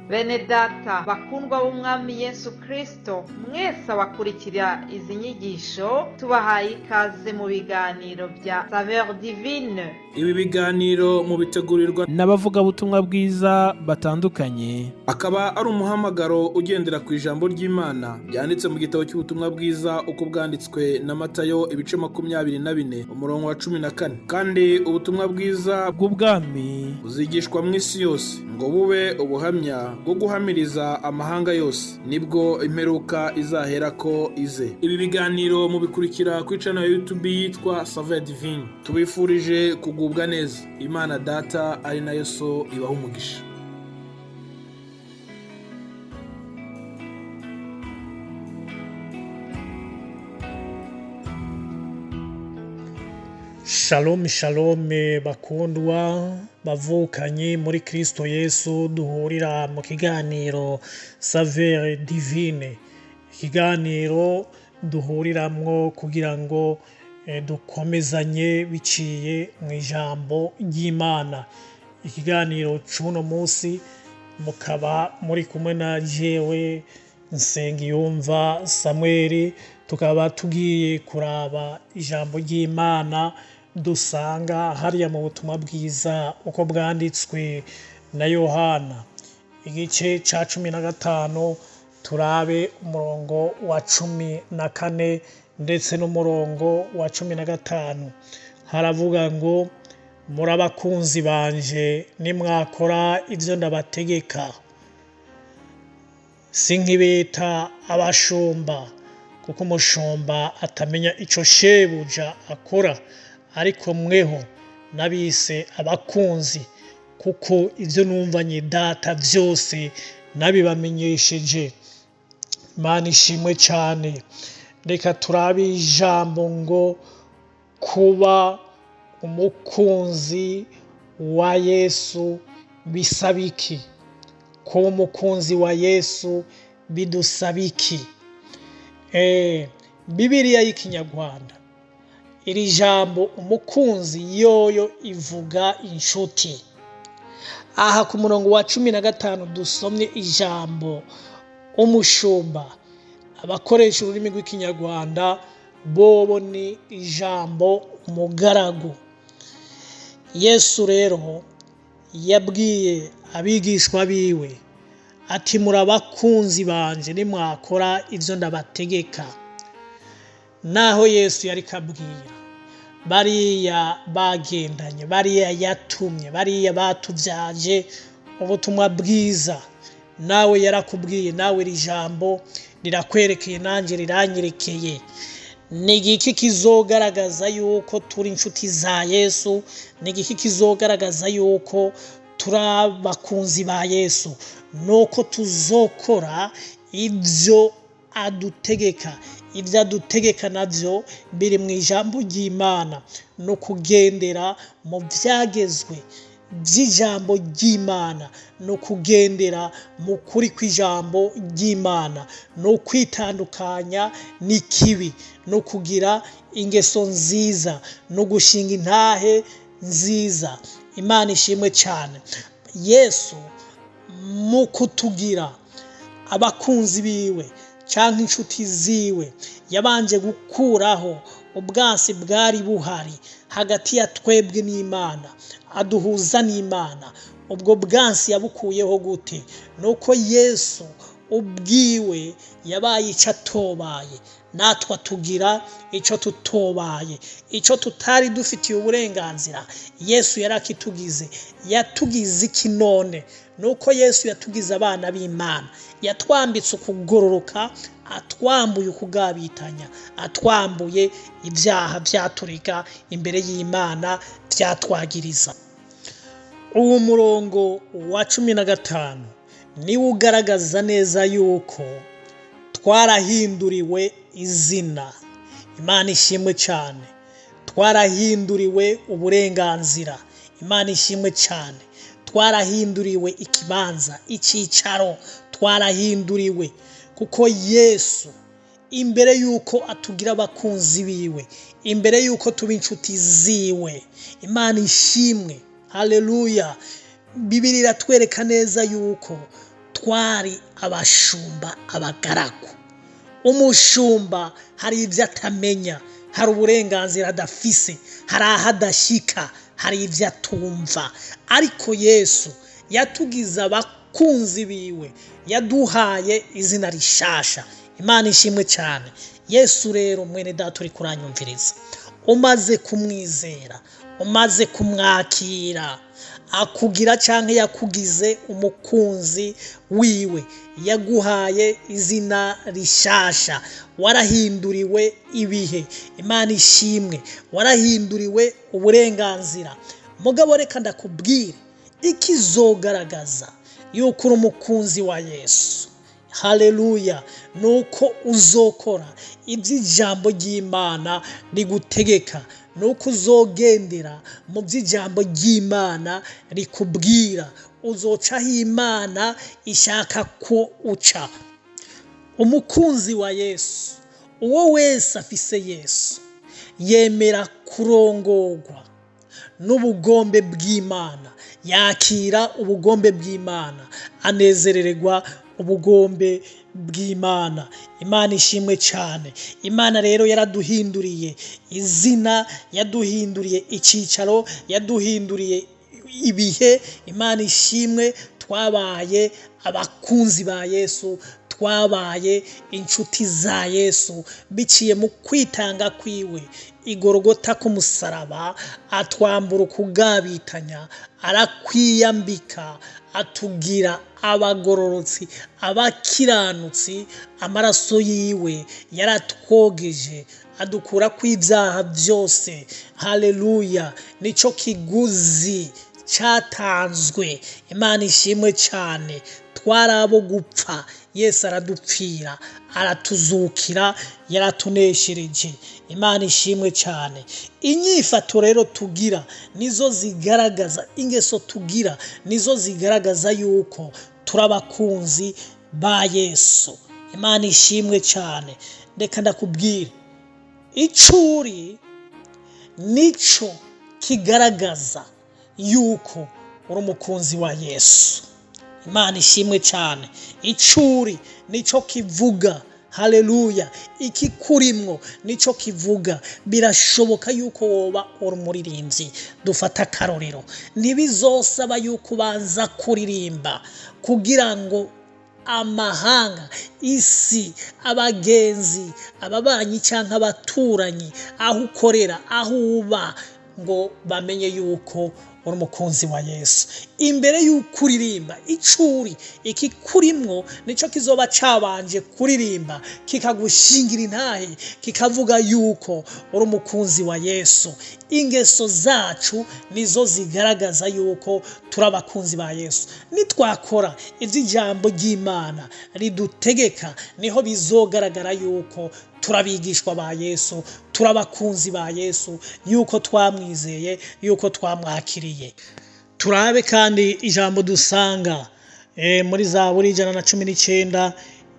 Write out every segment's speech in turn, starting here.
Bene data bakundwa b'Umwami Yesu Kristo, mwese abakurikira izi nyigisho, tubahaye ikaze mu biganiro bya Saveur Divine. Ibi biganiro mubitegurirwa n'abavugabutumwa bwiza batandukanye. Akaba ari umuhamagaro ugendera ku ijambo ry'Imana ryanditse mu gitabo cy'ubutumwa bwiza uko bwanditswe na Matayo, ibice 24, umurongo wa 14. Kandi ubutumwa bwiza bw'ubwami buzigishwa mu isi yose ngo bube ubuhamya bwo guhamiriza amahanga yose, nibwo imperuka izaherako ize. Ibi biganiro mubikurikira kuri channel ya YouTube yitwa Saveur Divine. Tubifurije kugubwa neza. Imana Data ari nayo So ibaha umugisha. Shalom shalom, bakundwa bavukanye muri Kristo Yesu duhurira mu kiganiro Saveur Divine, ikiganiro duhuriramwo kugira ngo dukomezanye biciye mu ijambo ry'Imana. Ikiganiro c'uno munsi mukaba muri kumwe na jewe Nsengiyumva Samuel, tukaba tugiye kuraba ijambo ry'Imana dusanga hariya mu butumwa bwiza uko bwanditswe na Yohana, igice ca 15, turabe umurongo wa 14 ndetse n'umurongo wa 15. Haravuga ngo: "Muri abakunzi banje nimwakora ivyo ndabategeka. Sinkibita abashumba, kuko umushumba atamenya ico shebuja akora, ariko mweho nabise abakunzi, kuko ivyo numvanye Data vyose nabibamenyesheje." Imana ishimwe cane. Reka turabe ijambo ngo kuba umukunzi wa Yesu bisaba iki? Kuba umukunzi wa Yesu bidusaba iki? Bibiliya y'Ikinyarwanda, iri jambo umukunzi yoyo ivuga inshuti. Aha ku murongo wa 15 dusomye ijambo umushumba, abakoresha ururimi rw'Ikinyarwanda bobo ni ijambo umugaragu. Yesu rero yabwiye abigishwa biwe ati: "Muri abakunzi banje nimwakora ivyo ndabategeka." Naho Yesu yariko abwira bariya bagendanye, bariya yatumye, bariya batuvyaje ubutumwa bwiza, nawe yarakubwiye, nawe iri jambo rirakwerekeye, nanje riranyerekeye. Ni igiki kizogaragaza yuko turi inshuti za Yesu? Ni igiki kizogaragaza yuko turi abakunzi ba Yesu? Nuko tuzokora ivyo adutegeka. Ivyo adutegeka navyo biri mu ijambo ry'Imana, no kugendera mu vyagezwe vy'ijambo ry'Imana, no kugendera mu kuri kw'ijambo ry'Imana, no kwitandukanya n'ikibi, no kugira ingeso nziza, no gushinga intahe nziza. Imana ishimwe cyane. Yesu mu kutugira abakunzi biwe canke inshuti ziwe, yabanje gukuraho ubwansi bwari buhari hagati ya twebwe n'Imana, aduhuza n'Imana. Ubwo bwansi yabukuyeho gute? Nuko Yesu ubwiwe yabaye ico atobaye, natwe atugira ico tutobaye. Ico tutari dufitiye uburenganzira, Yesu yarakitugize. Yatugize iki none? Nuko Yesu yatugize abana b'Imana, yatwambitse ukugororoka, atwambuye ukugabitanya, atwambuye ibyaha vyaturika imbere y'Imana vyatwagiriza. Uwo murongo wa 15 niwo ugaragaza neza yuko twarahinduriwe izina. Imana ishimwe cyane. Twarahinduriwe uburenganzira. Imana ishimwe cyane. Twarahinduriwe ikibanza, icyicaro, twarahinduriwe, kuko Yesu imbere yuko atugira abakunzi biwe, imbere yuko tuba inshuti ziwe, Imana ishimwe, haleluya. Bibiliya iratwereka neza yuko Twari abashumba, abagaragu. Umushumba hari ibyo atamenya, hari uburenganzira adafise, hari aho adashyika, hari ibyo atumva. Ariko Yesu yatugize abakunzi biwe, yaduhaye izina rishasha. Imana ishimwe cyane. Yesu rero, mwene data uri kuranyumviriza, umaze kumwizera, umaze kumwakira, akugira cyangwa yakugize umukunzi wiwe, yaguhaye izina rishasha, warahinduriwe ibihe. Imana ishimwe, warahinduriwe uburenganzira. Mugabo reka ndakubwire ikizogaragaza yuko uri umukunzi wa Yesu, haleluya, ni uko uzokora iby'ijambo ry'Imana rigutegeka, ni uko uzogendera mu by'ijambo ry'Imana rikubwira, uzoca aho Imana ishaka ko uca. Umukunzi wa Yesu, uwo wese afise Yesu, yemera kurongorwa n'ubugombe bw'Imana, yakira ubugombe bw'Imana, anezerererwa ubugombe bw'Imana. Imana ishimwe cyane. Imana rero yaraduhinduriye izina, yaduhinduriye icyicaro, yaduhinduriye ibihe. Imana ishimwe, twabaye abakunzi ba Yesu, twabaye inshuti za Yesu biciye mu kwitanga kwiwe igorogota k'umusaraba, atwambura ukugabitanya, arakwiyambika, atugira abagororotsi, abakiranutsi. Amaraso yiwe yaratwogeje, adukura ku ibyaha byose. Haleluya, nicyo kiguzi cyatanzwe. Imana ishimwe cyane. Twari abo gupfa, Yesu aradupfira, aratuzukira, yaratuneshereje. Imana ishimwe cyane. Inyifato rero tugira nizo zigaragaza, ingeso tugira nizo zigaragaza yuko turi abakunzi ba Yesu. Imana ishimwe cyane. Reka ndakubwire, icyo uri nico kigaragaza yuko uri umukunzi wa Yesu. Imana ishimwe cyane. Icyo uri nico kivuga. Haleluya, ikikurimwo nico kivuga. Birashoboka yuko woba uri umuririmbyi. Dufata akarorero, ntibizosaba yuko ubanza kuririmba kugira ngo amahanga, isi, abagenzi, ababanyi cyangwa abaturanyi, aho ukorera, aho uba, ngo bamenye yuko uri umukunzi wa Yesu. Imbere y'uko uririmba, icyo uri, ikikurimwo nicyo kizoba cabanje kuririmba, kikagushingira intahe, kikavuga yuko uri umukunzi wa Yesu. Ingeso zacu nizo zigaragaza yuko turi abakunzi ba Yesu. Nitwakora iby'ijambo ry'Imana ridutegeka, niho bizogaragara yuko turabigishwa ba Yesu, turabakunzi ba Yesu, yuko twamwizeye, yuko twamwakiriye. Turabe kandi ijambo dusanga muri Zaburi 119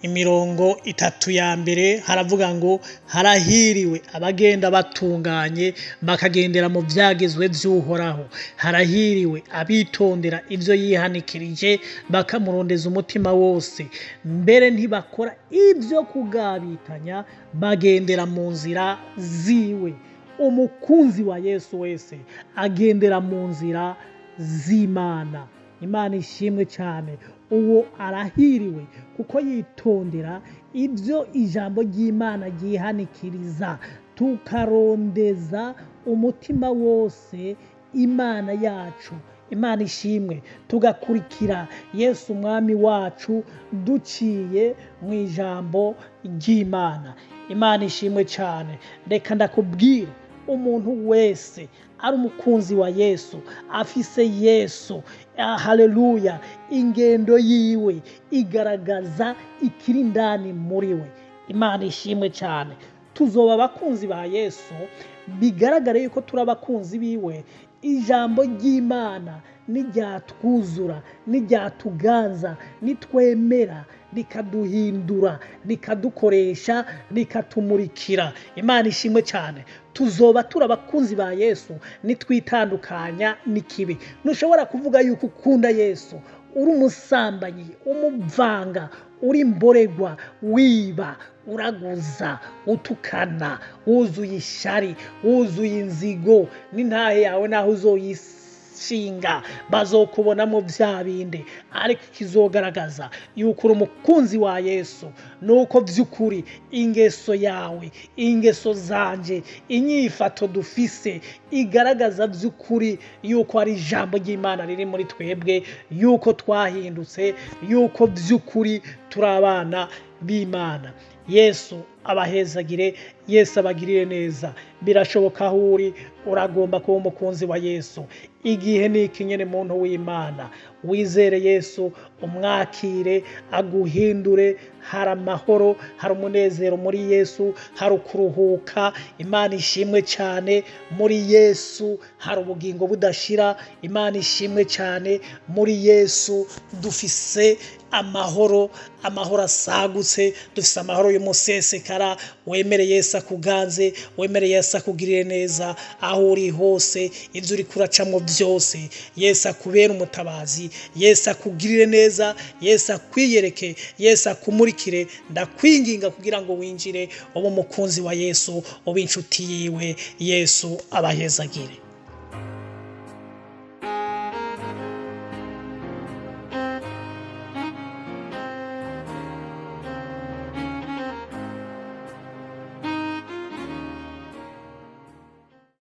imirongo 3 ya mbere, haravuga ngo harahiriwe abagenda batunganye, bakagendera mu byagezwe by'Uhoraho. Harahiriwe abitondera ibyo yihanikirije, bakamurondeza umutima wose. Mbere ntibakora ibyo kugabitanya, bagendera mu nzira ziwe. Umukunzi wa Yesu wese agendera mu nzira z'Imana. Imana ishimwe cyane. Uwo arahiriwe kuko yitondera ibyo ijambo ry'Imana ryihanikiriza, tukarondeza umutima wose Imana yacu. Imana ishimwe. Tugakurikira Yesu umwami wacu duciye mu ijambo ry'Imana. Imana ishimwe cyane. Reka ndakubwire, umuntu wese ari umukunzi wa Yesu, afise Yesu, haleluya, ingendo yiwe igaragaza ikiri indani muri we. Imana ishimwe cyane. Tuzoba abakunzi ba Yesu, bigaragare yuko turi abakunzi biwe. Ijambo ry'Imana niryatwuzura, niryatuganza, nitwemera rikaduhindura, rikadukoresha, rikatumurikira. Imana ishimwe cyane. Tuzoba turi abakunzi ba Yesu nitwitandukanya n'ikibi. Ntushobora kuvuga yuko ukunda Yesu Uri umusambanyi, umuvanga, uri imboregwa, wiba, uraguza, utukana, wuzuye ishari, wuzuye inzigo, n'intahe yawe naho uzoyishinga bazokubonamo bya bindi. Ariko ikizogaragaza yuko uri umukunzi wa Yesu nuko by'ukuri ingeso yawe, ingeso zanje, inyifato dufise igaragaza by'ukuri yuko ari ijambo ry'Imana riri muri twebwe, yuko twahindutse, yuko by'ukuri turi abana b'Imana. Yesu abahezagire, Yesu abagirire neza. Birashoboka aho uri uragomba kuba umukunzi wa Yesu. Igihe ni iki nyene, muntu w'Imana, wizere Yesu, umwakire, aguhindure. Hari amahoro, hari umunezero muri Yesu, hari ukuruhuka. Imana ishimwe cyane, muri Yesu hari ubugingo budashira. Imana ishimwe cyane, muri Yesu dufise amahoro, amahoro asagutse, dufise amahoro y'umusesekara. Wemere Yesu akuganze, wemere Yesu akugirire neza aho uri hose, ibyo uri kuracamo byose. Yesu akubere umutabazi, Yesu akugirire neza, Yesu akwiyereke, Yesu akumurikire. Ndakwinginga kugira ngo winjire ube umukunzi wa Yesu, ube inshuti yiwe. Yesu abahezagire.